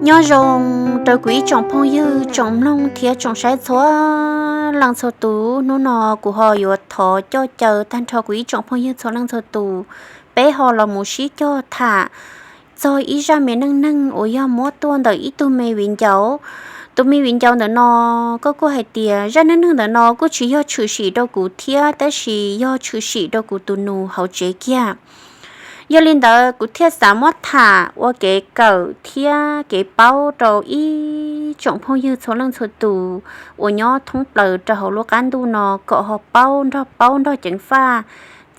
Nyob zoo rau kuv ib tsoom phooj ywg, tsoom mloog thiab tsoom saib txhua leej txhua tus. Hnub no kuv ho yuav thov coj caw tag nrho kuv ib tsoom phooj ywg txhua leej txhua tus, peb ho los mus sib cog tham txog ib zaj me neej neeg uas yog muab tuaj ntawm ib tug me viv ncaus. Tus me viv ncaus ntawm no, koj kuj hais tias zaj neej neeg ntawm no kuj tsis yog tshwm sim rau kuv thiab, tab sis yog tshwm sim rau kuv tus nus hauv tsev kiag. Yog li ntawd kuv thiaj xav muab tham ua kev kawm thiab kev paub rau ib tsoom phooj ywg txhua leej txhua tus uas nyob thoob plaws rau hauv lub qab ntuj no kom ho paub nrog paub nrog ceev faj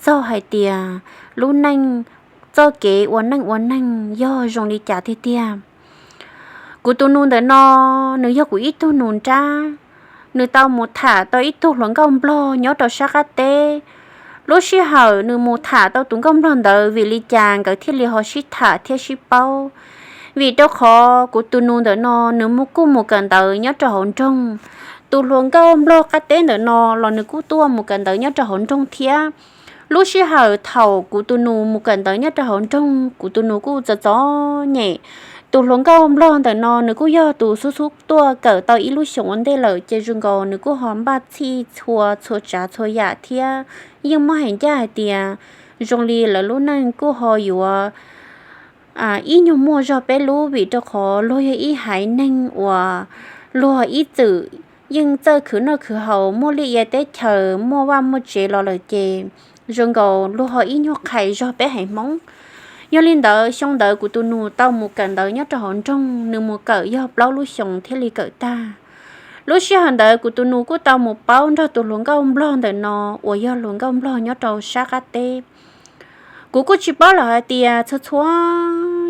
txog hais tias lub neej, txoj kev ua neej ua neeg yog zoo li cas tiag tiag. Kuv tus nus ntawm no, nws yog kuv ib tug nus nrab. Nws tau mus tham tau ib tug hluas nkauj nplog nyob rau sab qab teb. Lub sij hawm nws mus tham tau tus nkauj nplog ntawd, vim li cas nkawd thiaj li ho sib tham thiab sib paub? Vim rau qhov kuv tus nus ntawm no nws mus kuj mus kawm ntawv nyob rau hauv nroog. Tus hluas nkauj nplog qab teb ntawm no los nws kuj tuaj mus kawm ntawv nyob rau hauv nroog thiab. Lub sij hawm thaum kuv tus nus mus kawm ntawv nyob rau hauv nroog, kuv tus nus kuj txom txom nyem. Tus hluas nkauj nplog ntawm no nws kuj yog tus xub xub tuaj kawm tau ib lub xyoos ua ntej lawm, ces zoo nkaus nws kuj ho npaj txhij txhua txhua tsav txhua yam thiab. Yeej muab hais ncaj hais tias zoo li lawv lub neej kuj ho yuav ib nyuag muaj zog peb lub, vim rau qhov luag yog ib haiv neeg uas luag ib txwm yeej txawj khwv noj khwv haus, muaj liaj ia teb chaws, muaj vaj muaj tsev los lawm, ces zoo nkaus luag ho ib nyuag qhais zog peb haiv Hmoob. Yog li ntawd xyoo ntawd kuv tus nus tau mus kawm ntawv nyob rau hauv nroog, nws mus kawm yog plaub lub xyoos thiaj li kawm tag. Lub sij hawm ntawd kuv tus nus kuj tau mus paub nrog tus hluas nkauj nplog ntawm no uas yog hluas nkauj nplog nyob rau sab qab teb. Kuv kuj tsis paub lawm hais tias txhua txhua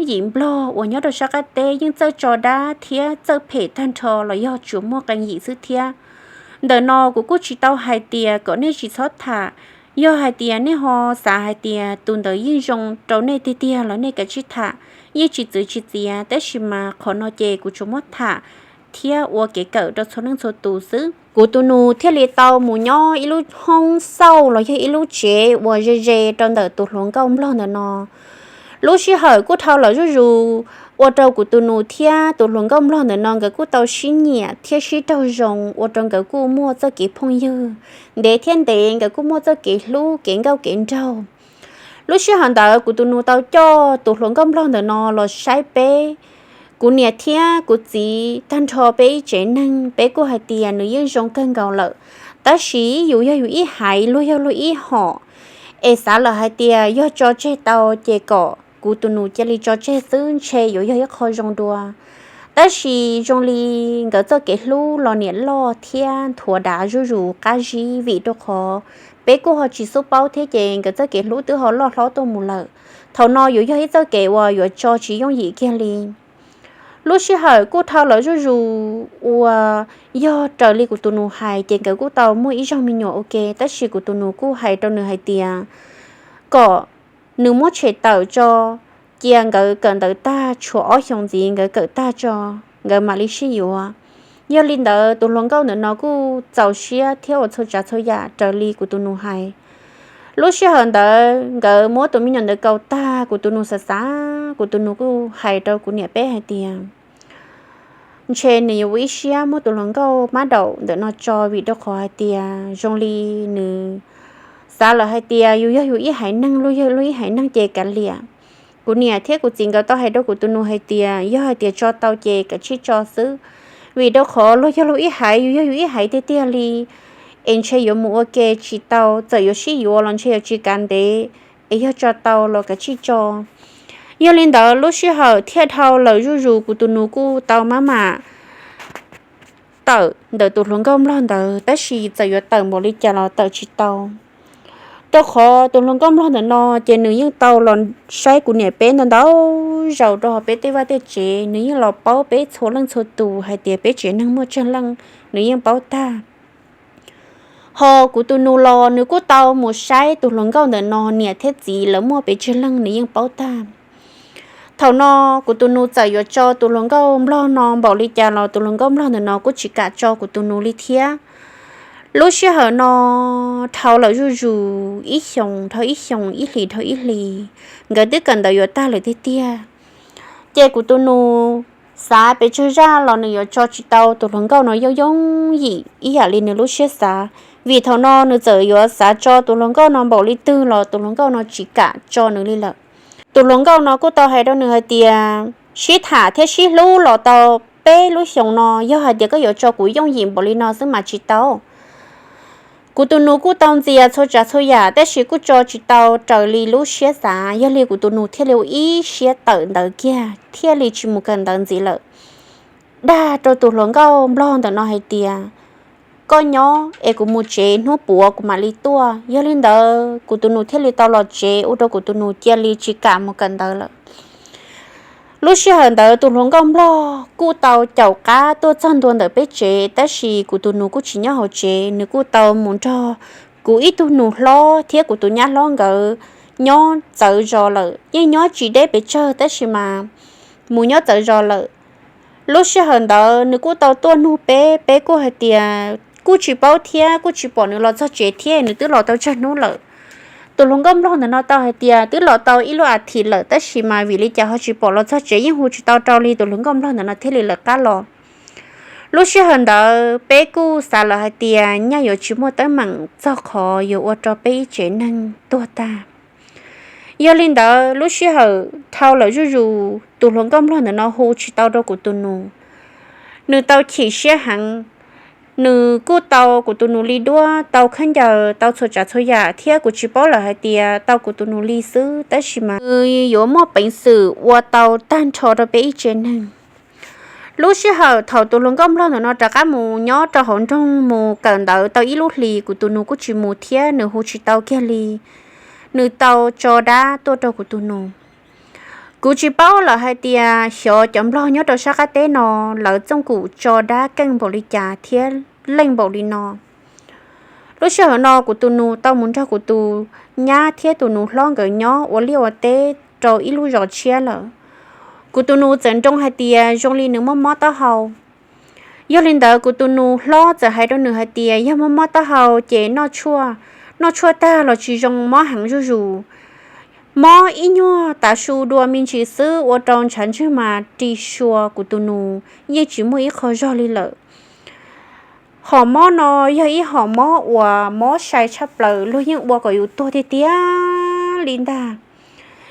yim nplog uas nyob rau sab qab teb yeej txawj tso dab thiab txawj phem tag nrho los yog tsuas muaj qee yim xwb thiab. Ntawm no kuv kuj tsis tau hais tias kom nej tsis txhob tham. Yog hais tias nej ho xav hais tias tus ntawd yeej zoo rau nej tiag tiag los nej kav tsij tham, yeej tsis txwv tsis txiav, tab sis mas qhov no ces kuv tsuas muab tham thiab ua kev kawm rau txhua leej txhua tus xwb. Kuv tus nus thiaj li tau mus nyob ib lub hoob xauj los yog ib lub tsev uas ze ze rau ntawm tus hluas nkauj nplog ntawm no. Lub sij hawm kuj dhau los zuj zus, ua rau kuv tus nus thiab tus hluas nkauj nplog ntawm no nkawd kuj tau sib nyiam thiab sib raug zoo, ua rau nkawd kuj muaj txoj kev phooj ywg ntev thiab ntev, nkawd kuj muaj txoj kev hlub kev nkauj kev nraug. Lub sij hawm ntawd kuv tus nus tau coj tus hluas nkauj nplog ntawm no los saib peb. Kuv niam thiab kuv txiv tag nrho peb ib tsev neeg, peb kuj hais tias nws yeej zoo kawg nkaus lawm, tab sis yus yog yus ib haiv, luag yog luag ib hom, es xav lawm hais tias yog tso tseg tau ces kom kuv tus nus cia li tso tseg xwb ntshe yuav yog ib qho zoo dua. Tab sis zoo li nkawd txoj kev hlub los niam loj thiab nthuav dav zuj zus qab zib, vim rau qhov peb kuj ho tsis xub paub thiab, ces nkawd txoj kev hlub twb ho loj hlob tuaj mus lawm. Thaum no yuav yog ib txoj kev uas yuav tso tsis yooj yim kiag li. Lub sij hawm kuj dhau los zuj zus, uas yog raws li kuv tus nus hais ces nkawd kuj tau muaj ib zaug me nyuam ua ke, tab sis kuv tus nus kuj hais rau nws hais tias kom nws muab tshem tawm tso, cia nkawd kawm ntawv tag tshuav ob xyoos ntxiv nkawd kawm tag tso, nkawd mam li sib yuav. Yog li ntawd tus hluas nkauj ntawm no kuj txaus siab thiab ua txhua tsav txhua yam raws li kuv tus nus hais. Lub sij hawm ntawd nkawd muab tus me nyuam ntawd kaus tag, kuv tus nus xav xav, kuv tus nus kuj hais rau kuv niam peb hais tias ntshe nws yuav ua ib siab muab tus hluas nkauj mab daum ntawm no tso, vim rau qhov hais tias zoo li nws xav lawm hais tias yus yog yus ib haiv neeg, luag yog luag ib haiv neeg ces kav liam. Kuv niam thiab kuv txiv nkawd tau hais rau kuv tus nus hais tias yog hais tias tso tau ces kav tsij tso xwb, vim rau qhov luag yog luag ib haiv, yus yog yus ib haiv tiag tiag li, es ntshe yuav mus ua ke tsis tau, txawm yuav sib yuav los ntshe yuav tsis kav ntev, es yog tso tau los kav tsij tso. Yog li ntawd lub sij hawm thiaj dhau lawm zuj zus, kuv tus nus kuj tau maj mam tawm ntawm tus hluas nkauj nplog ntawd, tab sis txawm yuav tawm npaum li cas los tawm tsis tau. Rau qhov tus hluas nkauj nplog ntawm no ces nws yeej tau los saib kuv niam peb ntau ntau zaus rau hauv peb tej vaj tej tsev, nws yeej los paub peb txhua leej txhua tus hais tias peb tsev neeg muaj tsawg leej, nws yeej paub tag. Ho kuv tus nus los nws kuj tau mus saib tus hluas nkauj ntawm no niam thiab txiv lawv muaj pes tsawg leej nws yeej paub tag. Thaum no kuv tus nus txawm yuav tso tus hluas nkauj nplog no npaum li cas los tus hluas nkauj nplog ntawm no kuj tsis kam tso kuv tus nus li thiab. Lub sij hawm no dhau lawm zuj zus ib xyoos dhau ib xyoos, ib hlis dhau ib hlis, nkawd twb kawm ntawv yuav tag lawm tiag tiag. Ces kuv tus nus xav pes tsawg zaj los nws yuav tso tsis tau tus hluas nkauj no yooj yooj yim ib yam li nws lub siab xav. Vim thaum no nws txawm yuav xav tso tus hluas nkauj no npaum li twg los tus hluas nkauj no tsis kam tso nws li lawm. Tus hluas nkauj no kuj tau hais rau nws hais tias, sib tham thiab sib hlub los tau peb lub xyoos no, yog hais tias koj yuav tso kuv yooj yim npaum li no xwb mas tsis tau. Kuv tus nus kuj tau ntxias txhua tsav txhua yam tab sis kuj tso tsis tau raws li lub siab xav, yog li kuv tus nus thiaj li ua ib siab tawm ntawd kiag thiaj li tsis mus kawm ntawv ntxiv lawm. Dag rau tus hluas nkauj nplog ntawm no hais tias, koj nyob es kuv mus tsev, hnub puav kuv mam li tuaj. Yog li ntawd kuv tus nus thiaj li tau los tsev ua rau kuv tus nus cia li tsis kam mus kawm ntawv lawm. Lub sij hawm ntawd tus hluas nkauj nplog kuj tau caum qab tuaj txog ntua ntawm peb tsev, tab sis kuv tus nus kuj tsis nyob hauv tsev, nws kuj tau mus nrog kuv ib tug nus hlob thiab kuv tus nyab hlob nkawd nyob txawv zos lawm. Yeej nyob tsis deb pes tsawg tab sis mas mus nyob txawv zos lawm. Lub sij hawm ntawd nws kuj tau tuaj nug peb, peb kuj hais tias kuj tsis paub thiab kuj tsis pom nws los txog tsev thiab, nws twb los tau tsawg hnub lawm. Tus hluas nkauj nplog ntawm no tau hais tias twb los tau ib lub as thiv lawm tab sis mas vim li cas ho tsis pom los txog tsev, yeej hu tsis tau rau li, tus hluas nkauj nplog ntawm no thiaj li lawv qab los. Lub sij hawm ntawd peb kuj xav lawm hais tias nyaj yuav tsis muaj teeb meem txog qhov yuav ua rau peb ib tsev neeg tuag tag. Yog li ntawd lub sij hawm dhau lawm zuj zus, tus hluas nkauj nplog ntawm no hu tsis tau rau kuv tus nus. Nws tau chim siab heev. Nws kuj tau kuv tus nus li duab, tau khaub ncaws, tau txhua tsav txhua yam thiab kuv tsis paub lawm hais tias tau kuv tus nus li xwb tab sis mas nws yuav muaj peev xwm ua tau tag nrho rau peb ib tsev neeg. Lub sij hawm thaum tus hluas nkauj nplog ntawm no rov qab mus nyob rau hauv nroog mus kawm ntawv tau ib lub hlis, kuv tus nus kuj tsis mus thiab nws hu tsis tau kiag li. Nws tau tso dab tuaj rau kuv tus nus. Kuv tsis paub lawm hais tias xyov cov nplog nyob rau sab qab teb no lawv txooj kum tso dab keej npaum li cas thiab leej npaum li no. Lub sij hawm no kuv tus nus tau mus nrog kuv tus nyab thiab tus nus hlob nkawd nyob ua liaj ua teb rau ib lub zos tshiab lawm. Kuv tus nus txawm nroo hais tias zoo li nws mob mob taub hau. Yog li ntawd kuv tus nus hlob txawm hais rau nws hais tias yog mob mob taub hau ces noj tshuaj, noj tshuaj tag los tsis zoo, mob heev zuj zus. Mob ib nyuag tav su dua me ntsis xwb ua rau ntshav ntswg mas ri sua kuv tus nus yeej tsis muaj ib qho zog li lawm. Hom mob no yog ib hom mob uas mob sai tshaj plaws, luag yeej ua kom yus tuag tiag tiag li ntag.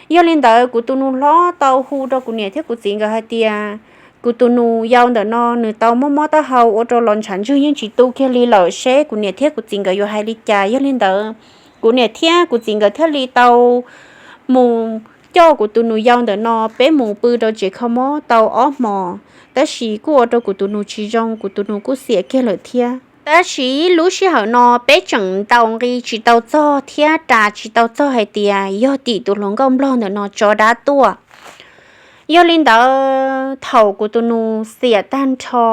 Yog li ntawd kuv tus nus hlob tau hu rau kuv niam thiab kuv txiv nkawd hais tias kuv tus nus yau ntawm no nws tau mob mob taub hau ua rau los ntshav ntswg yeej tsis tu kiag li lawm, seb kuv niam thiab kuv txiv nkawd yuav hais li cas. Yog li ntawd kuv niam thiab kuv txiv nkawd thiaj li tau mus coj kuv tus nus yau ntawm no peb mus pw rau tsev kho mob tau ob hmos, tab sis kuj ua rau kuv tus nus tsis zoo, kuv tus nus kuj xiam kiag lawm thiab. Tab sis lub sij hawm no peb tseem ntaus nqi tsis tau txog thiab ras tsis tau txog hais tias yog tim tus hluas nkauj nplog ntawm no tso dab tuaj. Yog li ntawd thaum kuv tus nus xiam tag nrho,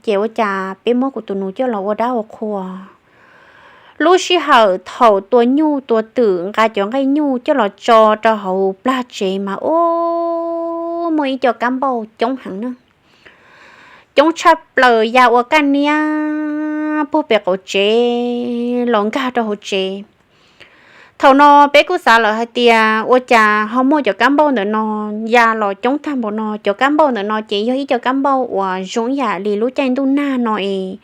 ces ua cas peb muab kuv tus nus coj los ua dab ua qhua. Lub sij hawm thaum tua nyuj tua twm nqa cov nqaij nyuj coj los tso rau hauv plag tsev mas ub, muaj ib co kab npauj coob heev na, coob tshaj plaws ya ua kaj niab puag pem qaum tsev los nkag rau hauv tsev. Thaum no peb kuj xav lawm hais tias ua cas ho muaj cov kab npauj ntawm no ya los coob tag npaum no. Cov kab npauj ntawm no ces yog ib co kab npauj uas zoo ib yam li lub caij ntuj nag no es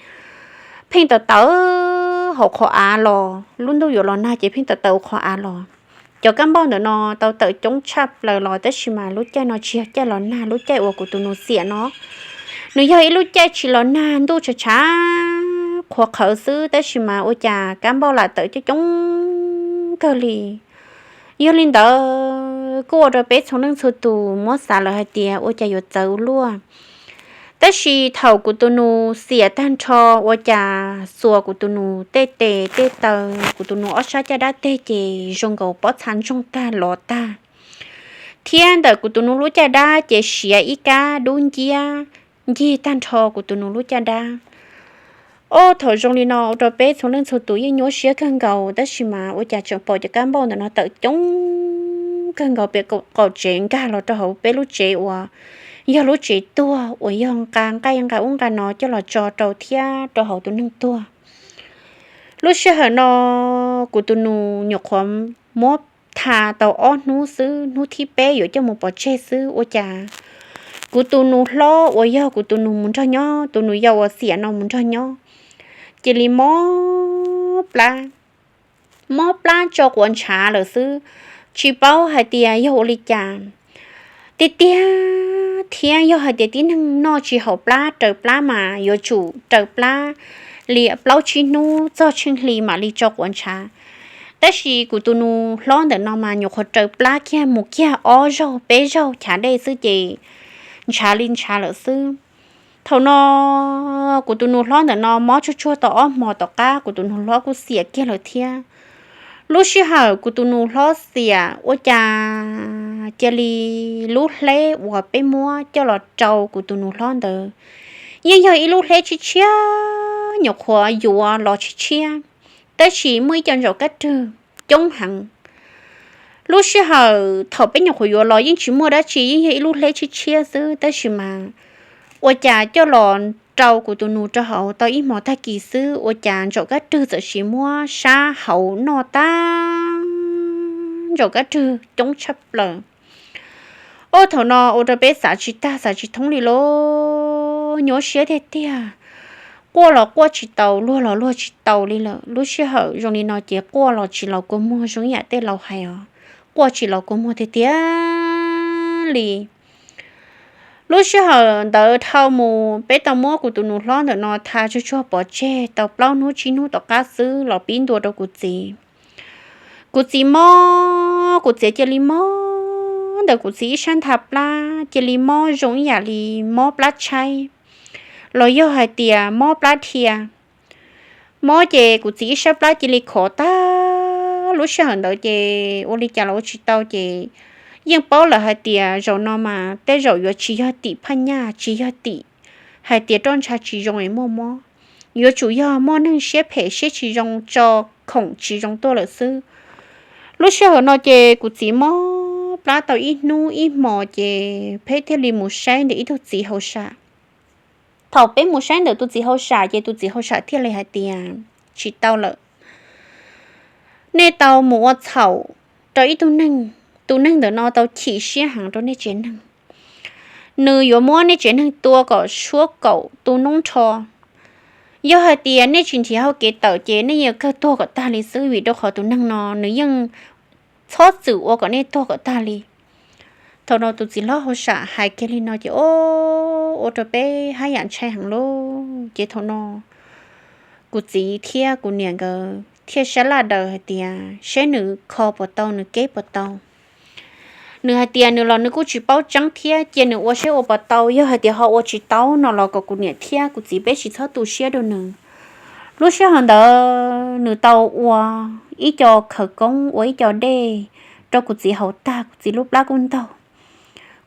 pheej tawm tawm hauv qhov av los, lub ntuj yuav los nag ces pheej tawm tawm hauv qhov av los. Cov kab npauj ntawm no tau tawm coob tshaj plaws los tab sis mas lub caij no tsis yog caij los nag, lub caij uas kuv tus nus xiam no, nws yog ib lub caij tsis los nag, ntuj tshav tshav qhuav qhawv xwb tab sis mas ua cas kab npauj lam tawm coob coob kawg li. Yog li ntawd kuj ua rau peb txhua leej txhua tus muab xav lawm hais tias ua cas yuav txawv ua luaj. Tab sis thaum kuv tus nus xiam tag nrho, ua cas xuas kuv tus nus tej tes tej taw, kuv tus nus ob sab caj dab teg ces zoo nkaus pob txha ntsoog tag los tag, thiab ntawm kuv tus nus lub caj dab ces siav ib kab dub nciab ncig tag nrho kuv tus nus lub caj dab. Ob, thaum zoo li no ua rau peb txhua leej txhua tus yeej nyuaj siab kawg nkaus, tab sis mas ua cas tseem pom cov kab npauj ntawm no tawm coob kawg nkaus pem qaum tsev nkag los rau hauv peb lub tsev uas yog lub tsev tuag uas yog nqa nqaij nqa ub nqa no coj los tso rau thiab rau hauv tus neeg tuag. Lub sij hawm no kuv tus nus nyuam qhuav muab tha tau ob hnub xwb, hnub thib peb yuav coj mus pov tseg xwb, ua cas kuv tus nus hlob uas yog kuv tus nus mus nrog nyob, tus nus yau uas xiam no mus nrog nyob, cia li mob plab, mob plab tso quav ntshav lawm xwb, tsis paub hais tias yog ua li cas. Tiag tiag thiab yog hais tias tib neeg noj tsis haum plab raws plab mas yuav tsum raws plab li plaub tsib hnub txog tsheej hli mam li tso quav ntshav. Tab sis kuv tus nus hlob ntawm no mas nyuam qhuav raws plab kiag mus kiag ob zaug peb zaug chav dej xwb ces ntshav li ntshav lawm xwb. Thaum no kuv tus nus hlob ntawm no mob tsuag tsuag tau ob hmo tom qab kuv tus nus hlob kuj xiam kiag lawm thiab. Lub sij hawm kuv tus nus hlob xiam ua cas cia li lub hleb uas peb muab coj los rau kuv tus nus hlob ntawd yeej yog ib lub hleb tshiab tshiab, nyuam qhuav yuav los tshiab tshiab, tab sis muaj ib co ntsaum kab rwg coob heev. Lub sij hawm thaum peb nyuam qhuav yuav los yeej tsis muaj dab tsi, yeej yog ib lub hleb tshiab tshiab xwb, tab sis mas ua cas coj los rau kuv tus nus rau hauv tau ib hmos tag kis xwb ua cas ntsaum kab rwg txawm sis muab sab hauv noj tag, ntsaum kab rwg coob tshaj plaws. Ua thaum no ua rau peb xav tsis tag xav tsis thoob li lauj, nyuaj siab tiag tiag. Quaj los quaj tsis tau, luag los luag tsis tau li lawm. Lub sij hawm zoo li no ces quaj los tsis los kua muag, zoo ib yam tej laus hais os, quaj tsis los kua muag tiag tiag li. Lub sij hawm ntawd dhau mus peb tau muab kuv tus nus hlob ntawm no tha tsuag tsuag pov tseg tau plaub hnub tsib hnub tom qab xwb los pib ntua rau kuv txiv. Kuv txiv mob, kuv txiv cia li mob ntawm kuv txiv ib sab ntha plab, cia li mob zoo ib yam li mob plab tshaib los yog hais tias mob plab dhia. Mob ces kuv txiv ib sab plab cia li khov tag. Lub sij hawm ntawd ces ua li cas los ua tsis tau ces yeej paub lawm hais tias zaum no mas tej zaum yuav tsis yog tim phaj nyaj, tsis yog tim hais tias roj ntsha tsis zoo es muaj mob, yuav tsum yog muaj neeg siab phem siab tsis zoo tso khoom tsis zoo tuaj lawm xwb. Lub sij hawm no ces kuv txiv mob plab tau ib hnub ib hmos ces peb thiaj li mus saib ntawm ib tug txiv hauj sam. Thaum peb mus saib ntawm tus txiv hauj sam ces tus txiv hauj sam thiaj li hais tias, tsis tau lawm, nej tau mus ua txhaum rau ib tug neeg, tus neeg ntawm no tau chim siab heev rau nej tsev neeg. Nws yuav muab nej tsev neeg tua kom suab kaum tu noob nrho. Yog hais tias nej tsis nrhiav hau kev tawm ces nej yuav kawg tuag kom tag li xwb, vim rau qhov tus neeg no nws yeej txhob txwm ua kom nej tuag kom tag li. Thaum no tus txiv hlob hauj sam hais kiag li no ces ua rau peb haj yam ntshai heev lauj. Ces thaum no kuv txiv thiab kuv niam nkawd thiaj sab laj daws hais tias seb nws kho puas tau, nws keb puas tau. Nws hais tias nws los nws kuj tsis paub tseeb thiab, cia nws ua seb ua puas tau, yog hais tias ho ua tsis tau no los kom kuv niam thiab kuv txiv peb tsis txhob tu siab rau nws. Lub sij hawm ntawd nws tau ua ib co khawv koob, ua ib co dej rau kuv txiv haus tag, kuv txiv lub plab kuj ntaug.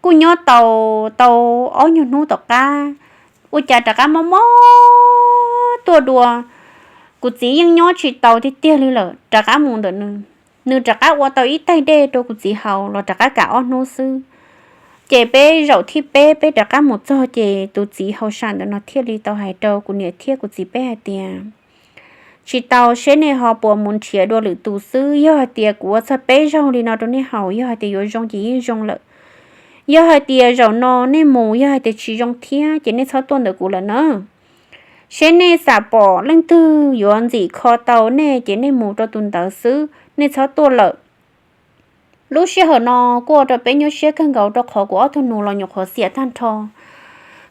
Kuj nyob tau, tau ob nyuag hnub tom qab, ua cas rov qab mob mob tuaj dua. Kuv txiv yeej nyob tsis tau tiag tiag li lawm, rov qab mus ntawm nws. Nws rov qab ua tau ib taig dej rau kuv txiv haus los rov qab kam ob hnub xwb. Ces peb zaum thib peb peb rov qab mus txog ces tus txiv hauj sam ntawm no thiaj li tau hais rau kuv niam thiab kuv txiv peb hais tias, tsis tau, seb nej ho puas mus nrhiav dua lwm tus xwb. Yog hais tias kuv ua txog peb zaug li no rau nej haus, yog hais tias yuav zoo ces yeej zoo lawm. Yog hais tias zaum no nej mus yog hais tias tsis zoo thiab ces nej txhob tuaj ntawm kuv lawm na. Seb nej xam pom leej twg yuav ntxim kho tau nej ces nej mus rau tus ntawd xwb, nej txhob tuaj lawm. Lub sij hawm no kuj ua rau peb nyuaj siab kawg nkaus rau qhov kuv ob tug nus los nyuam qhuav xiam tag nrho.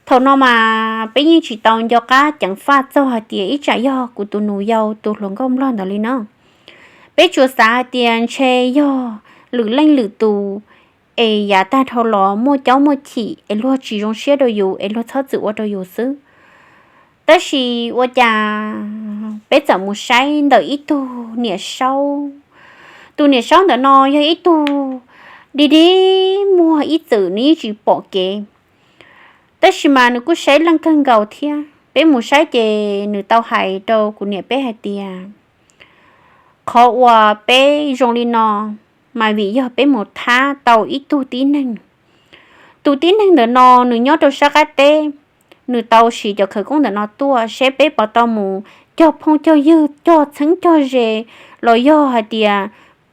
Thaum no mas peb yeej tsis tau nco qab ceev faj txog hais tias ib tsam yog kuv tus nus yau tus hluas nkauj nplog ntawd li na. Peb tsuas xav hais tias ntshe yog lwm leej lwm tus es yav tag dhau los muaj caub muaj chim es luag tsis zoo siab rau yus es luag txhob txwm ua rau yus xwb. Tab sis ua cas peb txawm mus saib ntawm ib tug niam saub. Tus niam saub ntawm no yog ib tug dig dig muag ib txwm nws yeej tsis pom kev, tab sis mas nws kuj saib leej kawg nkaus thiab. Peb mus saib ces nws tau hais rau kuv niam peb hais tias, qhov uas peb zoo li no mas vim yog peb mus thab tau ib tug tib neeg. Tus tib neeg ntawm no nws nyob rau sab qab teb, nws tau siv cov khawv koob ntawm no tuaj seb peb puas tau mus cog phooj cog ywg, cog txheeb cog ze, los yog hais tias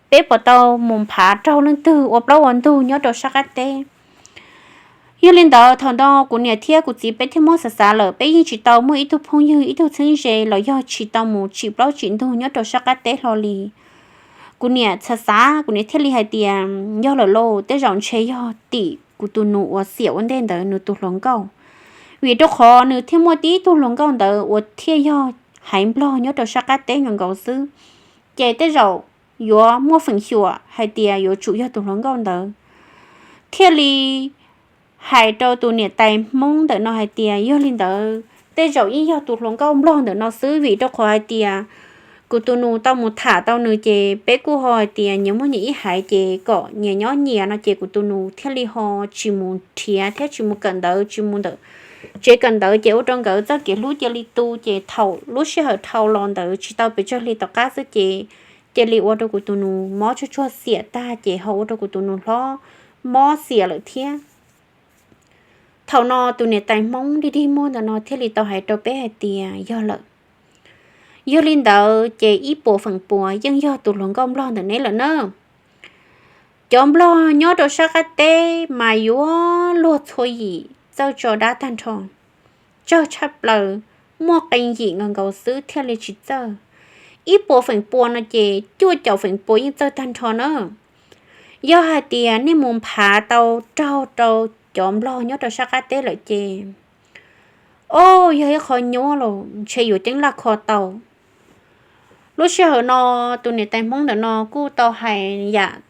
peb puas tau mus nphav raug leej twg ua plaub ua ntug nyob rau sab qab teb. Yog li ntawd thaum no kuv niam thiab kuv txiv peb thiaj muab xav xav lawm, peb yeej tsis tau muaj ib tug phooj ywg ib tug txheeb ze los yog tsis tau mus tsim plaub tsim ntug nyob rau sab qab teb hlo li. Kuv niam xav xav, kuv niam thiaj li hais tias, yog lawm lauj, tej zaum ntshe yog tim kuv tus nus uas xiam ua ntej ntawd nws tus hluas nkauj, vim rau qhov nws thiaj muaj tib tug hluas nkauj ntawd uas thiaj yog haiv nplog nyob rau sab qab teb nkaus nkaus xwb, ces tej zaum yuav muaj feem xyuam hais tias yuav tsum yog tus hluas nkauj ntawd. Thiaj li hais rau tus niam tais Hmoob ntawm no hais tias, yog li ntawd tej zaum yeej yog tus hluas nkauj nplog ntawm no xwb, vim rau qhov hais tias kuv tus nus tau mus tham tau nws ces peb kuj ho hais tias nyias muaj nyias ib haiv ces kom nyias nyob nyias no ces kuv tus nus thiaj li ho tsis mus nrhiav thiab tsis mus kawm ntawv, tsis mus ntawm tsev kawm ntawv ces ua rau nkawd txoj kev hlub cia li tu, ces thaum lub sij hawm dhau los ntawd tsis tau pes tsawg hli tom qab xwb ces cia li ua rau kuv tus nus mob tsuag tsuag xiam tag ces ho ua rau kuv tus nus hlob mob xiam lawm thiab. Thaum no tus niam tais Hmoob dig dig muag ntawm no thiaj li tau hais rau peb hais tias, yog lawm, yog li ntawd ces ib puas feem pua yeej yog tus hluas nkauj nplog ntawm neb lawm na. Cov nplog nyob rau sab qab teb mas yuav luag txhua yim txawj tso dab tag nrho, tsawg tshaj plaws, muaj qee yim nkaus nkaus xwb thiaj li tsis txawj. Ib puas feem pua no ces cuaj caum feem pua yeej txawj tag nrho na. Yog hais tias nej mus nphav tau raug rau cov nplog nyob rau sab qab teb lawm ces, o, yog ib qho nyuaj los ntshe yuav ceeb laj kho tau. Lub sij hawm no tus niam tais Hmoob ntawm no kuj tau hais yam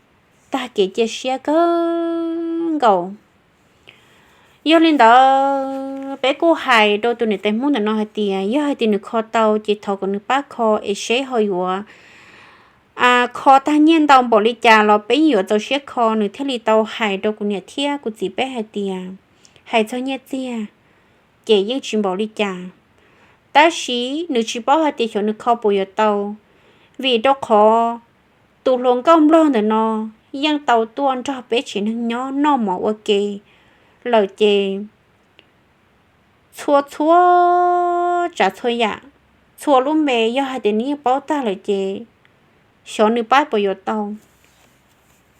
tag kev cia siab kawg nkaus. Yog li ntawd peb kuj hais rau tus niam tais Hmoob ntawm no hais tias yog hais tias nws kho tau ces thov kom nws pab kho es seb ho yuav kho tag nyiaj ntau npaum li cas los peb yeej yuav txaus siab kho. Nws thiaj li tau hais rau kuv niam thiab kuv txiv peb hais tias, hais txog nyiaj txiag ces yeej tsis npaum li cas, tab sis nws tsis paub hais tias xyov nws kho puas yuav tau, vim rau qhov tus hluas nkauj nplog ntawm no yeej tau tuaj nrog peb tsev neeg nyob noj mov ua ke lawm ces txhua txhua tsav txhua yam, txhua lub npe yog hais tias nws yeej paub tag lawm ces xyov nws pab puas yuav tau.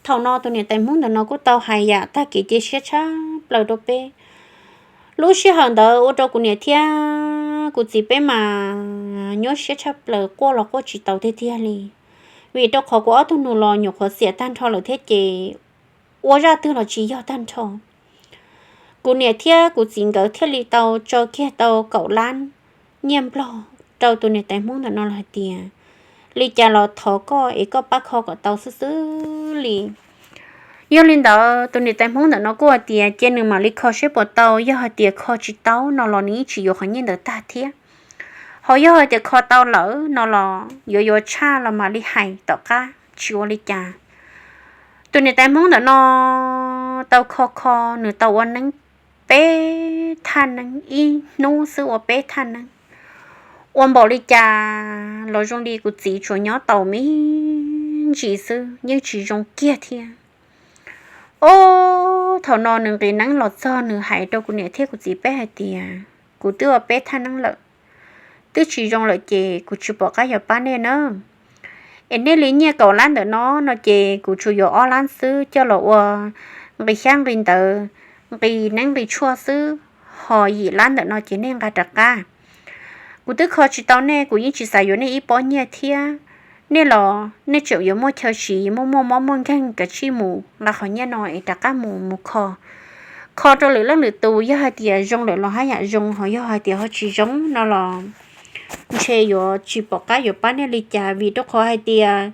Thaum no tus niam tais Hmoob ntawm no kuj tau hais yam tag kev cia siab tshaj plaws rau peb. Lub sij hawm ntawd ua rau kuv niam thiab kuv txiv peb mas nyuaj siab tshaj plaws, quaj los quaj tsis taus tiag tiag li, vim rau qhov kuv ob tug nus los nyuam qhuav xiam tag nrho lawm thiab ces ua zaj twg los tsis yog tag nrho. Kuv niam thiab kuv txiv nkawd thiaj li tau tso kiag tau kaum lab nyiaj nplog rau tus niam tais Hmoob ntawm no los hais tias, li cas los thov koj es koj pab kho kom tau xwb xwb li. Yog li ntawd tus niam tais Hmoob ntawm no kuj hais tias cia nws mam li kho seb puas tau, yog hais tias kho tsis tau no los nws yeej tsis yuav qhov nyiaj ntawd tag thiab. Ho yog hais tias kho tau lawm no los yuav yuav tshaj los mam li hais tom qab, tsis ua li cas. Tus niam tais Hmoob ntawm no tau kho kho, nws tau ua neeb peb thaj neeb, ib hnub xwb ua peb thaj neeb. Ua npaum li cas los zoo li kuv txiv tsuas nyob tau me ntsis xwb yeej tsis zoo kiag thiab. Ob, thaum no nws nqis neeb los txog nws hais rau kuv niam thiab kuv txiv peb hais tias, kuv twb ua peb thaj neeb lawm, twb tsis zoo lawm ces kuv tsis pom qab yuav pab nej na. Es nej li nyiaj kaum lab ntawm no no ces kuv tsuas yuav ob lab xwb coj los ua nqi xyab nqi ntawv, nqi neeb nqi tshuaj xwb, ho yim lab ntawm no ces nej nqa rov qab. Kuv twb kho tsis tau nej, kuv yeej tsis xav yuav nej ib pob nyiaj thiab. Nej los nej tseem yuav muaj chaw siv, muaj muaj mob muaj nkeeg, kav tsij mus nqa qhov nyiaj no es rov qab mus mus kho. Kho rau lwm leej lwm tus, yog hais tias zoo lawm los haj yam zoo, ho yog hais tias ho tsis zoo no los ntshe yuav tsis pom qab yuav pab nej li cas, vim rau qhov hais tias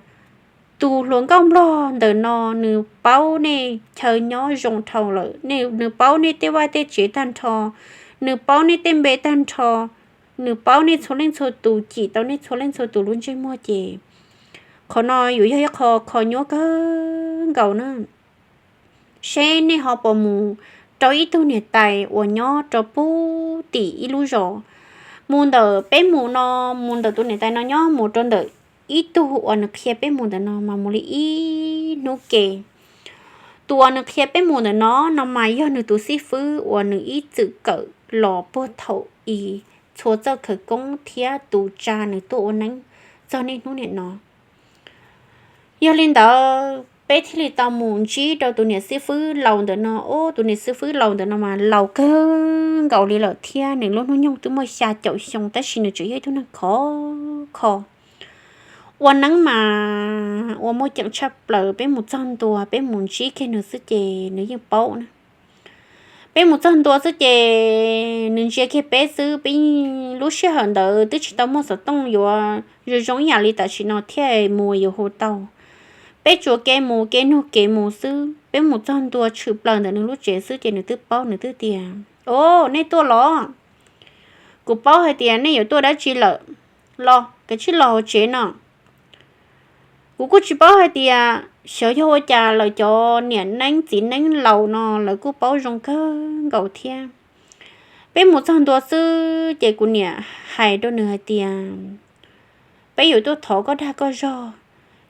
tus hluas nkauj nplog ntawm no nws paub nej chaw nyob zoo dhau lawm, nws paub nej tej vaj tej tsev tag nrho, nws paub nej tej npe tag nrho, nws paub nej txhua leej txhua tus, cim tau nej txhua leej txhua tus lub ntsej muag ces qhov no yuav yog ib qho kho nyuaj kawg nkaus na. Seb nej ho puas mus rau ib tug niam tais uas nyob rau pub tim ib lub zos. Mus ntawm peb mus no, mus ntawm tus niam tais no nyob mus rau ntawm ib tug uas nws qhia peb mus ntawm no mas mus li ib hnub ke. Tus uas nws qhia peb mus ntawm no no mas yog nws tus xib fwb uas nws ib txwm kawm los puag thaum i txhua txoj khawv koob thiab tus tsa nws tuaj ua neeb txog niaj hnub niam no. Yog li ntawd Peb thiaj li tau mus ntsib rau tus niam xib fwb laus ntawm no. Ub, tus niam xib fwb laus ntawm no mas laus kawg nkaus li lawm thiab, nws lub hnub nyoog twb muaj xya caum xyoo tab sis nws tseem yog ib tug neeg khov kho. Ua neeb mas ua muaj ceem tshaj plaws, peb mus txog ntua peb mus ntsib kiag nws xwb ces nws yeej paub na. Peb mus txog ntua xwb ces nws ntsia kiag peb xwb, peb lub sij hawm ntawd twb tsis tau muaj xov tooj yuav zoo zoo ib yam li tam sim no thiaj mus yuav hu tau. Peb tsuas kev mus kev nug kev mus xwb, peb mus txog ntua tshwm plaws ntawm nws lub tsev xwb ces nws twb paub, nws twb tias, Au, nej tuaj los? Kuv paub hais tias nej yuav tuaj dab tsi lawm. Los, kav tsij los hauv tsev no. Kuv kuj tsis paub hais tias xyov yog ua cas lawv cov niam neeb txiv neeb laus no lawv kuj paub zoo kawg nkaus thiab. Peb mus txog ntua xwb ces kuv niam hais rau nws hais tias, Peb yuav tuaj thov koj dag koj zog,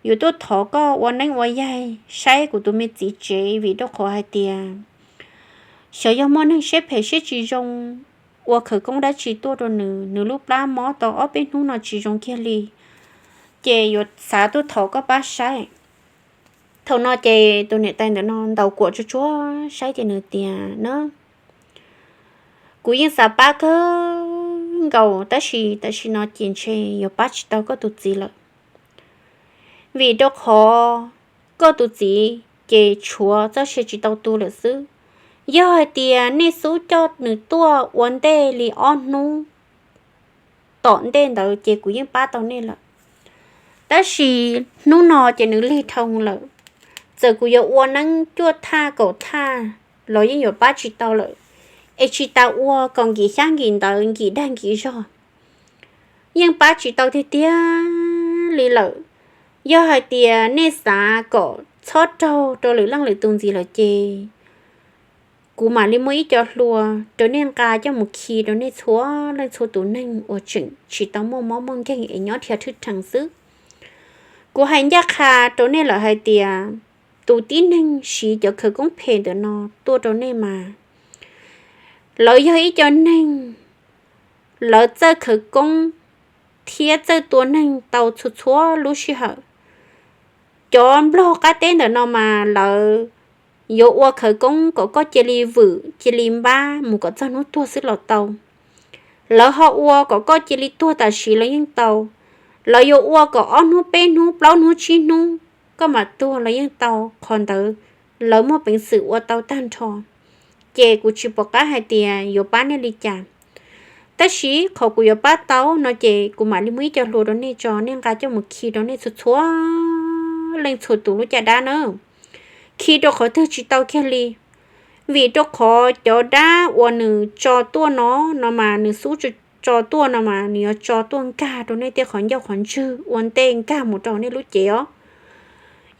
yuav tuaj thov koj ua neeb ua yaig saib kuv tus me txiv tsev, vim rau qhov hais tias xyov yog muaj neeg siab phem siab tsis zoo ua khawv koob dab tsi tuaj rau nws, nws lub plab mob tau ob peb hnub no tsis zoo kiag li, ces yuav xav tuaj thov koj pab saib. Thaum no ces tus niam tais ntawm no ntaus kuam tsuag tsuag saib ces nws tias, Na, kuv yeej xav pab kawg nkaus tab sis tam sim no ces ntshe yuav pab tsis tau koj tus txiv lawm, vim rau qhov koj tus txiv ces tshuav txoj sia tsis tau tu lawm xwb. Yog hais tias nej xub coj nws tuaj ua ntej li ob hnub tom ntej ntawd ces kuv yeej pab tau nej lawm. Tab sis hnub no ces nws lig dhau lawm, txawm kuv yuav ua neeb cuaj thaj kaum thaj los yeej yuav pab tsis tau lawm. Es tsis tas ua kom nkim xyab nkim ntawv nkim dag nkim zog, yeej pab tsis tau tiag tiag li lawm. Yog hais tias nej xav kom txhob raug rau lwm leej lwm tus ntxiv lawm ces kuv mam li muaj ib co hlua rau nej nqa coj mus khi rau nej txhua leej txhua tus neeg uas tseem tsis tau muaj mob muaj nkeeg es nyob dhia thwb rhees xwb. Kuv hais ncaj qha rau nej lawm hais tias tus tib neeg siv cov khawv koob phem ntawm no tuaj rau nej mas lawv yog ib co neeg, lawv txawj khawv koob thiab txawj tua neeg tau txhua txhua lub sij hawm. Cov nplog qab teb ntawm no mas lawv yuav ua khawv koob kom koj cia li vwm cia li npab mus kom txog hnub tuag xwb los tau. Lawv ho ua kom koj cia li tuag tam sim los yeej tau. Lawv yuav ua kom ob hnub peb hnub plaub hnub tsib hnub koj mam tuag los yeej tau. Qhov ntawd lawv muaj peev xwm ua tau tag nrho, ces kuv tsis pom qab hais tias yuav pab nej li cas. Tab sis qhov kuv yuav pab tau no ces kuv mam li muaj ib co hlua rau nej tso, nej nqa coj mus khi rau nej txhua txhua leej txhua tus lub caj dab na. Khi rau qhov twg tsis tau kiag li, vim rau qhov cov dab uas nws tso tuaj no, no mas nws xub tso tuaj no mas nws yuav tso tuaj nkag rau nej tej qhov ncauj qhov ntswg ua ntej nkag mus rau nej lub cev os.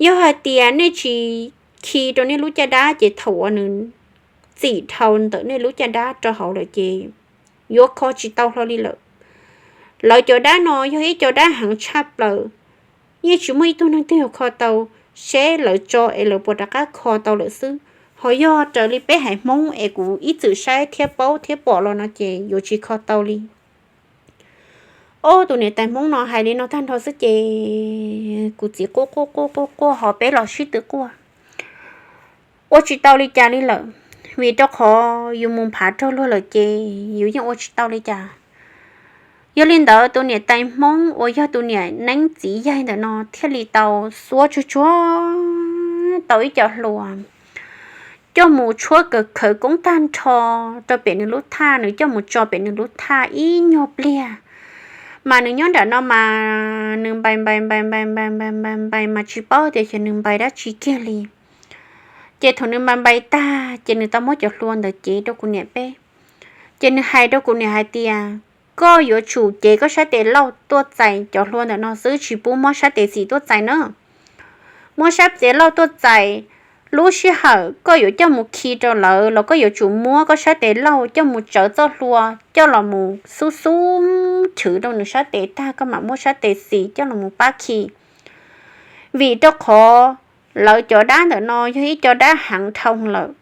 Yog hais tias nej tsis khi rau nej lub caj dab ces thaum uas nws txim dhau ntawm nej lub caj dab rau hauv lawm ces yuav kho tsis tau hlo li lawm. Lawv cov dab no yog ib co dab heev tshaj plaws, yeej tsis muaj ib tug neeg twg yuav kho tau. Seb lawv tso es lawv puas rov qab kho tau lawm xwb, ho yog raws li peb haiv Hmoob es kuv ib txwm saib thiab paub thiab pom los no ces yuav tsis kho tau li. Ob tug niam tais Hmoob no hais li no tag nrho xwb ces kuv txiv quaj quaj quaj quaj quaj ho peb los sib tw quaj. Ua tsis tau li cas li lawm, vim rau qhov yus mus nphav raug luag lawm ces yus yeej ua tsis tau li cas. Yog li ntawd tus niam tais Hmoob uas yog tus niam neeb txiv yaig ntawm no thiaj li tau xuab tsuag tsuag tau ib co hlua coj mus tshuab khawv koob tag nrho rau pem nws lub thaj, nws coj mus tso pem nws lub thaj ib nyuag pliag. Mas nws nyob nram no mas nws npai npai npai npai npai npai npai npai mas tsis paub tias xyov nws npai dab tsi kiag li. Ces thaum nws npai npai tag ces nws tau muab cov hlua ntawd cev rau kuv niam peb. Ces nws hais rau kuv niam hais tias, Koj yuav tsum cev koj sab tes lauj tuaj txais cov hlua ntawm no xwb, tsis pub muab sab tes xis tuaj txais na. Muab sab tes lauj tuaj txais, lub sij hawm koj yuav coj mus khi rau lawv los koj yuav tsum muab koj sab tes lauj coj mus tsawv txoj hlua coj los mus xub xub chwv rau nws sab tes tag koj mam muab sab tes xis coj los mus pab khi. Vim rau qhov lawv cov dab ntawm no yog ib co dab heev dhau lawm,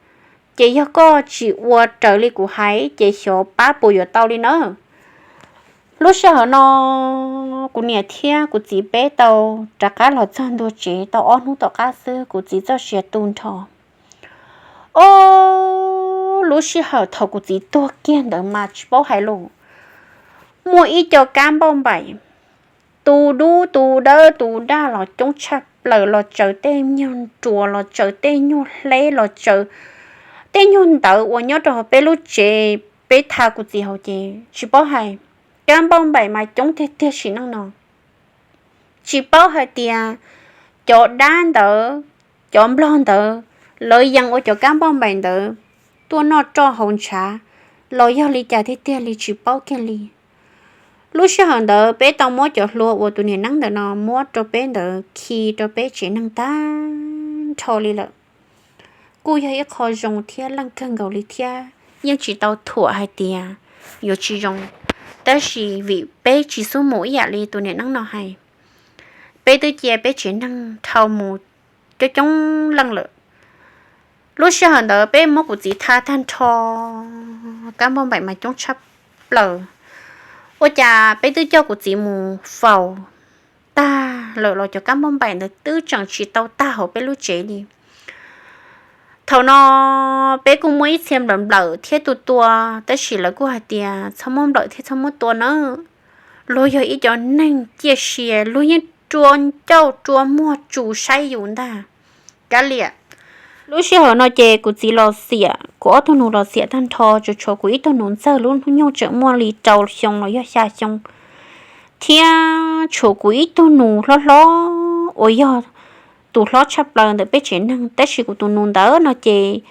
ces yog koj tsis ua raws li kuv hais ces xyov pab puas yuav tau li na. Lub sij hawm no kuv niam thiab kuv txiv peb tau rov qab los txog ntua tsev tau ob hnub tom qab xwb kuv txiv txoj sia tu nrho. Ob, lub sij hawm thaum kuv txiv tuag kiag ntawd mas tsis paub hais lus, muaj ib co kab npauj npaim tu dub tu dawb tu daj los coob tshaj plaws, los tsaws tej nyuag nruas, los tsaws tej nyuag hleb, los tsaws tej nyuag ntawv uas nyob rau hauv peb lub tsev, peb tha kuv txiv hauv ces tsis paub hais, kab npauj npaim mas coob tiag tiag sim neej no. Tsis paub hais tias cov dab ntawd, cov nplog ntawd, lawv yees ua cov kab npauj npaim ntawd tuaj noj roj hauv ntshav los yog li cas tiag tiag li tsis paub kiag li. Lub sij hawm ntawd peb tau muab cov hlua uas tus niam neeb ntawm no muab rau peb ntawd khi rau peb tsev neeg tag nrho li lawm. Kuj yog ib qho zoo thiab leej kawg nkaus li thiab yeej tsis tau thuam hais tias yuav tsis zoo, tab sis vim peb tsis xub mus ib yam li tus niam neeb no hais, peb twb cia peb tsev neeg dhau mus coob coob leej lawm. Lub sij hawm ntawd peb muab kuv txiv tha tag nrho, kab npauj npaim mas coob tshaj plaws. Ua cas peb twb coj kuv txiv mus faus tag lawm los cov kab npauj npaim ntawd twb tseem tsis tau tag hauv peb lub tsev li. Thaum no peb kuj muaj ib txhia nplawm nplawm thiab tua tua, tab sis lawv kuj hais tias txhob muab nplawm thiab txhob muab tua nawb, luag yog ib cov neeg ciaj sia, luag yeej rua ncauj rua muag tsus saib yus ntag. Kav liam, lub sij hawm no ces kuv txiv los xiam, kuv ob tug nus los xiam tag nrho, tsuas tshuav kuv ib tug nus ntxawg lub hnub nyoog tseem muaj li rau xyoo los yog xya xyoo, thiab tshuav kuv ib tug nus hlob hlob uas yog tus hlob tshaj plaws ntawm peb tsev neeg, tab sis kuv tus nus ntawd no ces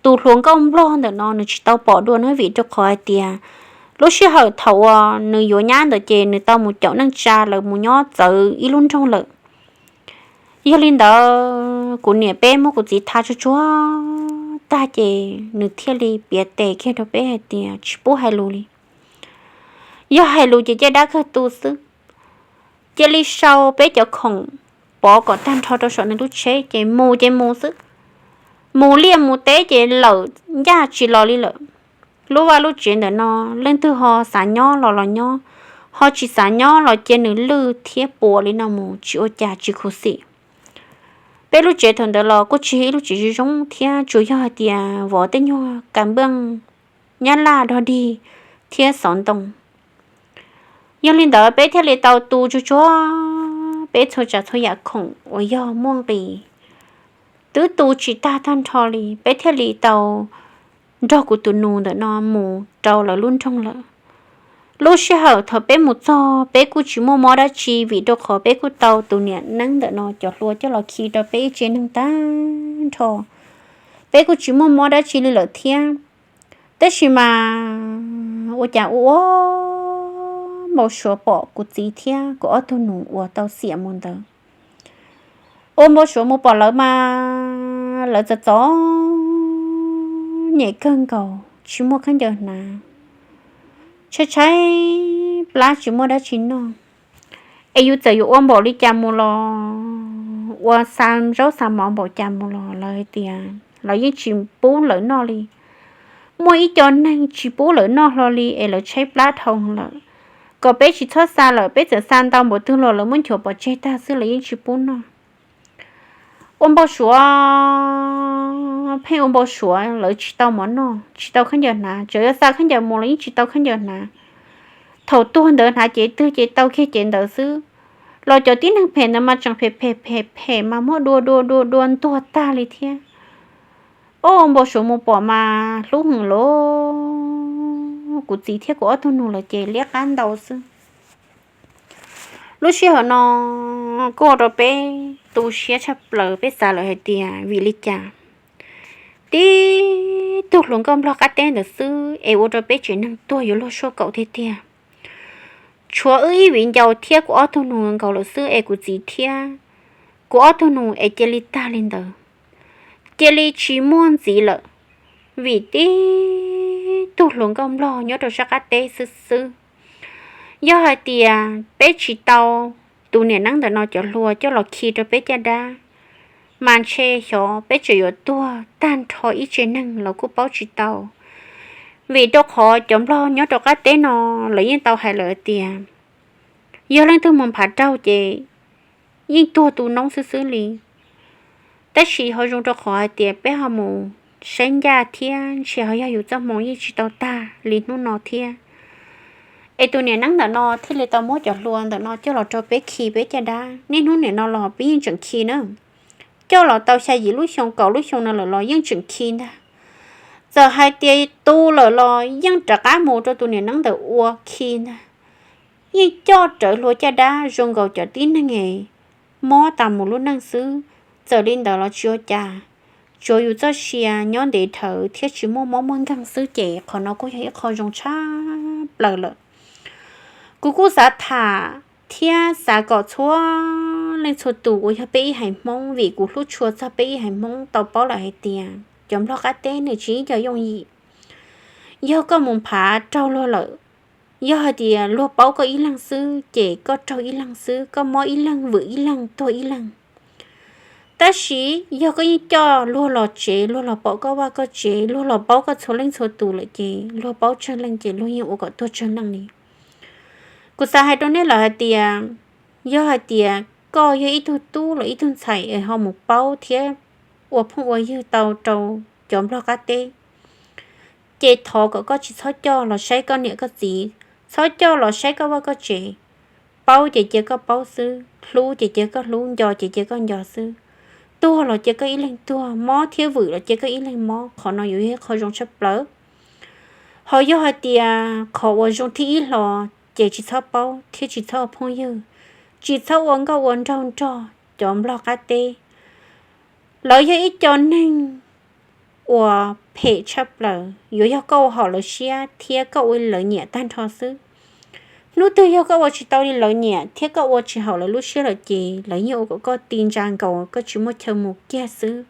tus hluas nkauj nplog ntawm no nws tsis tau pom dua na, vim rau qhov hais tias lub sij hawm thaum uas nws yuav nyab ntawd ces nws tau mus caum neej tsa, lawv mus nyob txawv ib lub nroog lawm. Yog li ntawd kuv niam peb muab kuv txiv tha tsuag tsuag tag ces nws thiaj li piav tes kiag rau peb hais tias tsis pub hais lus li. Yog hais lus ces caj dab kawg tu xwb. Cia li sau peb cov khoom pov kom tag nrho rau saum nws lub tsheb ces mus ces mus xwb. Mus liaj mus teb ces lawm ncaj tsis los li lawm. Lub vaj lub tsev ntawm no leej twg ho xav nyob los los nyob, ho tsis xav nyob los cia nws lwj thiab puas li no mus tsis ua cas tsis khuv xim. Peb lub tsev thaum ntawd los kuj tsis yog ib lub tsev zoo zoo thiab, tsuas yog hais tias vov tej nyuag kas nplooj nyab laj dog dig thiab xov ntoo. Yog li ntawd peb thiaj li tau tu tsuag tsuag peb txhua tsav txhua yam khoom uas yog muaj nqis, twb tu tsis tag tag nrho li, peb thiaj li tau nrog kuv tus nus ntawm no mus rau lawv lub nroog lawm. Lub sij hawm thaum peb mus txog peb kuj tsis muaj mob dab tsi, vim rau qhov peb kuj tau tus niam neeb ntawm no cov hlua coj los khi rau peb ib tsev neeg tag nrho. Peb kuj tsis muaj mob dab tsi li lawm thiab. Tab sis mas ua cas ua ua npau suav pom kuv txiv thiab kuv ob tug nus uas tau xiam mus ntawd. Ua npau suav mus pom lawv mas lawv txom txom nyem kawg nkaus tsis muaj khaub ncaws hnav, tshaib tshaib plab tsis muaj dab tsi noj. Es yus txawm yuav ua npaum li cas mus los, ua xa zaub xa mov npaum cas mus los lawv hais tias lawv yeej tsis pub lawv noj li. Muaj ib co neeg tsis pub lawv noj hlo li es lawv tshaib plab dhau lawm. Kom peb tsis txhob xa lawm, peb txawm xa ntau npaum twg los lawv muab nchuav pov tseg tag xwb, lawv yeej tsis pub noj. Ua npau suav, pheej ua npau suav lawv tsis tau mov noj, tsis tau khaub ncaws hnav, txawm yuav xa khaub ncaws mus los yeej tsis tau khaub ncaws hnav. Thaum tuag ntawd hnav cev twg ces tau kiag cev ntawd xwb. Los cov tib neeg phem ntawd mas tseem phem phem phem phem mas muab dua dua dua dua ntuag tag li thiab. Ua npau suav mus pom mas hlub heev los kuv txiv thiab kuv ob tug nus lawv ces liab qab ntau xwb. Lub sij hawm no kuj ua rau peb tu siab tshaj plaws, peb xav lawm hais tias vim li cas tib tug hluas nkauj nplog qab teb ntawd xwb es ua rau peb tsev neeg tuag yuav luag suaj kaum tiag tiag. Tshuav wb ib viv ncaus thiab kuv ob tug nus nkaus lawm xwb es kuv txiv thiab kuv ob tug nus es cia li tag li ntawd, cia li tsis muaj ntxiv lawm, vim tib tug hluas nkauj nplog nyob rau sab qab teb xwb xwb. Yog hais tias peb tsis tau tus niam neeb ntawm no cov hlua coj los khi rau peb caj dab, mas ntshe xyov peb tseem yuav tuag tag nrho ib tsev neeg los kuj paub tsis tau. Vim rau qhov cov nplog nyob rau qab teb no lawv yeej tau hais lawm tias yog leej twg mus nphav raug ces yeej tuag tu noob xwb xwb li. Tab sis ho zoo rau qhov hais tias peb ho mus saib ncaj thiab ntshe ho yog yus txoj hmoo yeej tsis tau tag li hnub no thiab. Es tus niam neeb ntawm no thiaj li tau muab cov hlua ntawm no coj los rau peb khi peb caj dab. Niaj hnub nim no los peb yeej tseem khi na. Coj los tau xya yim lub xyoo kaum lub xyoo no lawm los yeej tseem khi ntag. Txawm hais tias tu lawm los yeej rov qab mus rau tus niam neeb ntawm ua khi ntag. Yeej coj rawv hlua caj dab zoo nkaus cov tib neeg es mob tas mus lub neej xwb. Txawm li ntawd los tsis ua cas, tsuav yus txoj sia nyob ntev dhawv thiab tsis muaj mob muaj nkeeg xwb ces qhov no kuj yog ib qho zoo tshaj plaws lawm. Kuv kuj xav tham thiab xav kom txhua leej txhua tus uas yog peb ib haiv Hmoob, vim kuv hlub tshua txog peb ib haiv Hmoob tau paub lawm hais tias cov nplog qab teb nws tsis yog yooj yim. Yog koj mus nphav raug luag lawm, yog hais tias luag paub koj ib leeg xwb ces koj raug ib leeg xwb, koj mob ib leeg, vwm ib leeg, tuag ib leeg. Tab sis yog koj yeej coj luag los tsev, luag los pom koj vaj koj tsev, luag los paub koj txhua leej txhua tus lawm ces luag paub tsawg leej ces luag yeej ua kom tuag tsawg leej li. Kuv xav hais rau nej lawm hais tias, yog hais tias koj yog ib tug tub los ib tug ntxhais es ho mus paub thiab ua phooj ua ywg tau rau cov nplog qab teb, ces thov kom koj tsis txhob coj los saib koj niam koj txiv, txhob coj los saib koj vaj koj tsev. Paub ces cia koj paub xwb, hlub ces cia koj hlub, nco ces cia koj nco xwb. Tuag los cia koj ib leeg tuag, mob thiab vwm los cia koj ib leeg mob. Qhov no yuav yog ib qho zoo tshaj plaws. Ho yog hais tias qhov uas zoo thib ib hlo, ces tsis txhob paub thiab tsis txhob ua phooj ywg, tsis txhob ua nkauj ua nraug nrog cov nplog qab teb. Lawv yog ib co neeg uas phem tshaj plaws, yuav yog koj ua haum lawv siab thiab koj ua lawv nyiam tag nrho xwb. Hnub twg yog koj ua tsis tau li lawv nyiam thiab koj ua tsis haum lawv lub siab lawm ces lawv yeej ua kom koj ti ntsa nkaus, koj tsis muaj chaw mus kiag xwb.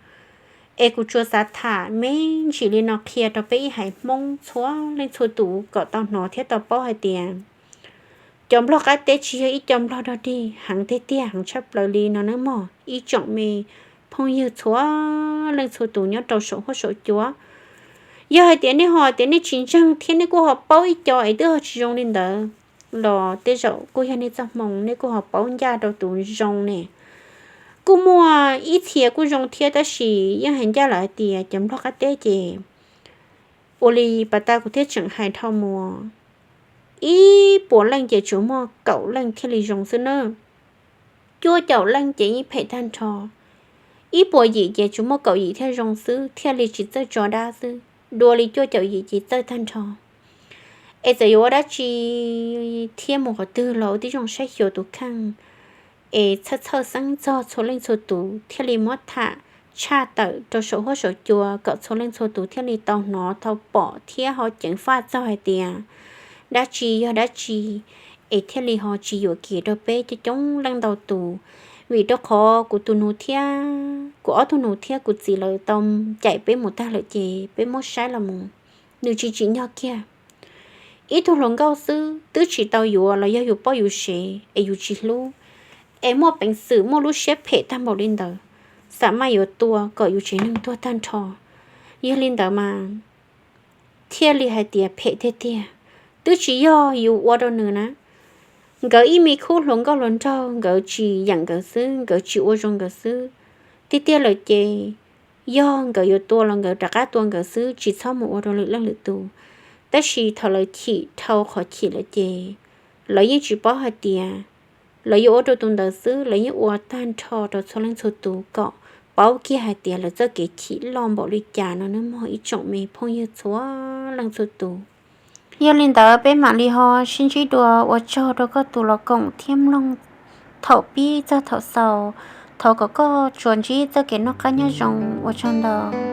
Es kuv tsuas xav tham me ntsis li no qhia rau peb ib haiv Hmoob txhua leej txhua tus kom tau hnov thiab tau paub hais tias cov nplog qab teb tsis yog ib co nplog dog dig, heev tiag tiag, heev tshaj plaws li no nawb mog ib tsoom me phooj ywg txhua leej txhua tus nyob rau saum huab saum cua. Yog hais tias nej ho tias nej tsis ntseeg thiab nej kuj ho paub ib co es twb ho tsis zoo li ntawd los tej zaum kuj yog nej txoj hmoo, nej kuj ho paub ncaj rau tus zoo ne. Kuj muaj ib txhia kuj zoo thiab tab sis yeej hais ncaj lawm hais tias cov nplog qab teb ces ua li pas tas kuv thiaj tseem hais dhau mus, ib puas leej ces tsuas muaj kaum leej thiaj li zoo xwb na. Cuaj caum leej ces yeej phem tag nrho. Ib puas yim ces tsuas muaj kaum yim thiaj zoo xwb, thiaj li tsis txawj tso dab xwb, dua li cuaj caum yim ces txawj tag nrho. Es txawm yuav ua dab tsi thiab mus qhov twg los ua tib zoo saib xyuas tus kheej, es txhawj txhawj xeeb txog txhua leej txhua tus thiaj li muab tham tshaj tawm rau saum huab saum cua kom txhua leej txhua tus thiaj li tau hnov tau pom thiab ho ceev faj txog hais tias dab tsi yog dab tsi, es thiaj li ho tsis yuam kev rau peb coob coob leej ntau tus. Vim rau qhov kuv tus nus thiab kuv ob tug nus thiab kuv txiv lawv tau caim peb mus tag lawm ces peb muab saib los mus, nws tsis tsim nyog kiag. Ib tug hluas nkauj xwb twb tsis tau yuav los yog yus poj yus sev es yus tsis hlub, es muaj peev xwm muaj lub siab phem tag npaum li ntawd, xam maj yuav tua kom yus tsev neeg tuag tag nrho. Yog li ntawd mas thiaj li hais tias phem tiag tiag. Twb tsis yog yus ua rau nws na, nkawd ib me khub hluas nkauj hluas nraug nkawd tsis yeem nkawd xwb, nkawd tsis ua zoo nkawd xwb. Tiag tiag lawm ces yog nkawd yuav tua los nkawd rov qab tua nkawd xwb, tsis txhob mus ua rau lwm leej lwm tus. Tab sis thaum lawv chim dhau qhov chim lawm ces lawv yeej tsis paub hais tias lawv yuav ua rau tus ntawd xwb, lawv yeej ua tag nrho rau txhua leej txhua tus kom paub kiag hais tias lawv txoj kev chim loj npaum li cas no nawb mog ib tsoom me phooj ywg txhua leej txhua tus. Yog li ntawd peb mam li ho sib ntsib dua, ua tsaug rau koj tus los koom thiab mloog thaum pib txog thaum xaus. Thov kom koj tsuas ntsib txoj kev noj qab nyob zoo, ua tsaug ntau.